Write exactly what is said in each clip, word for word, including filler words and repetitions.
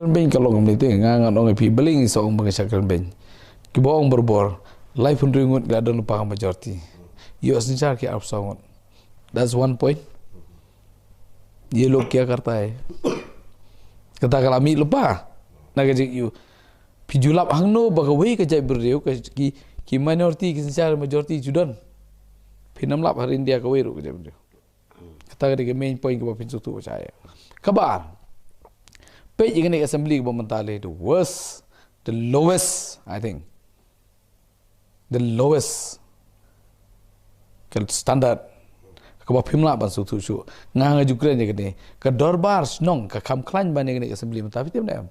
Kren beiñ ka long kumne te, nga ngan ong ïa phi, balei ngi sa ong ba ngi shah kren beiñ. Kiba ong barabor, laiphew hynriew ngut ki la don lypa ka majority. Ïoh synshar ki arphew saw ngut. That's one point. Ïa lok ïa ka rta. Kata ka la mih lypa na ka jingïohi. Phi ju lap hangno ba kawei ka jaitbynriew, ka ki, ki minority ki synshar, majority ju don. Phin ym lap ha India kawei ruh ka jaitbynriew. Kata ka dei ka main point kaba phin sngewthuh ba shai. Kaba ar, peit ïa kane ka assembly kaba mynta leh, the worst, the lowest, I think. The lowest ka standard kaba phim lah ban sngewthuh shuh. Nga, nga ju kren ïa kane. Ka dorbar shnong ka kham khlaiñ ban ïa kane ka assembly mynta, phi tip ne em?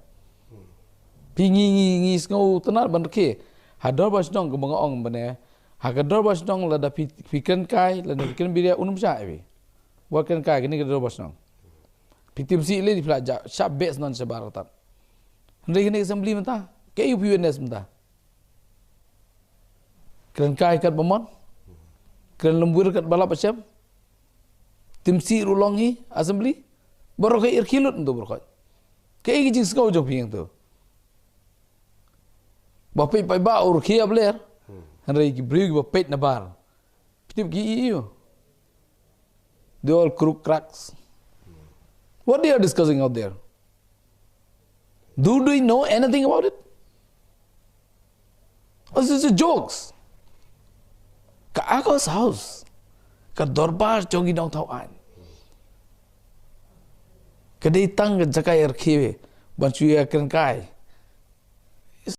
Phi, ngi, ngi, ngi sngewtynnat ban rkhie ha dorbar shnong, kaba nga ong ba ne, ha ka dorbar shnong lada phi, phi kren kai, lada phi kren biria, un ym shah ïa phi. Wat kren kai, kane ka dorbar shnong. Phi tim sih lei, phi la jah, shah beh shnong shabar artat. Hynrei kane ka assembly mynta, kaei phi witness mynta? Kren kai katba mon, kren lymwir katba lap ba shem, tim sih ruh long hi assembly. Baroh ka rkhie lut hangto baroh. Kaei ka jingsngew jong phi hangto? Ba peit paidbah u rkhie ïa ba ler, hynrei ki briew kiba peit nabar, phi tip ki ïohi? They all crook cracks. What they are discussing out there? Do they know anything about it? Or is it jokes? Ka August House, ka dorbar jong ki nongthaw aiñ, ka dei tang ka jaka ïa rkhie ban shu ïa kren kai.